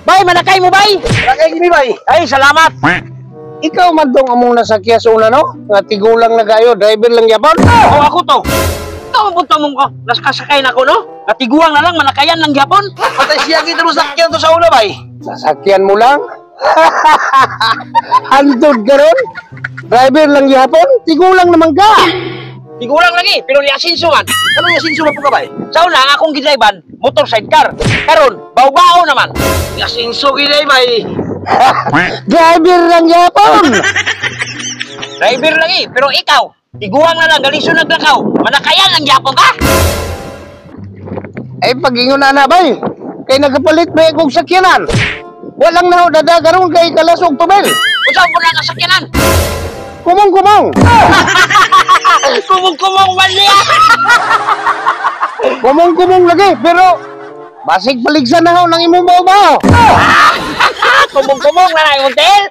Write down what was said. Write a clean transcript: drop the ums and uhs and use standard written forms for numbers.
Bay, manakay mo, bay. Manakay gini, bay. Ay, salamat. Ikaw man tong among nasakya sa una, no? Nga tigulang na kayo, driver lang yapon. Oo, ako to. Ikaw ang punta mong ko. Naskasakay na ko, no? Natiguang na lang, manakayan lang gyapon. Patay siya gito mo sakyan to sa una, bay. Sasakyan mo lang? Hantod ka ron? Driver lang yapon? Tigulang naman ka. Tigulang lagi, pero ni asinso man. Ano yung asinso po ka, bay? Sa una, ang akong gidriban, motor sidecar. Karon, baw-bao naman. Yung asinso gini, bay. Driver lang yapon. Driver lagi, pero ikaw, tiguang na lang, galisod naglakaw. Manakayan lang gyapon ka. Ay, pag-ingon na na, bay. Kay nagapalit ba kong sakyanan? Walang na dada karon kay kalasog tubel. Unsa mo na nga sakyanan? Kumong-kumong. Kumong-kumong man niya. Kumong-kumong lagi, pero basig paligsan na ho ng imong bao-bao. Kumong-kumong na lang yung tel.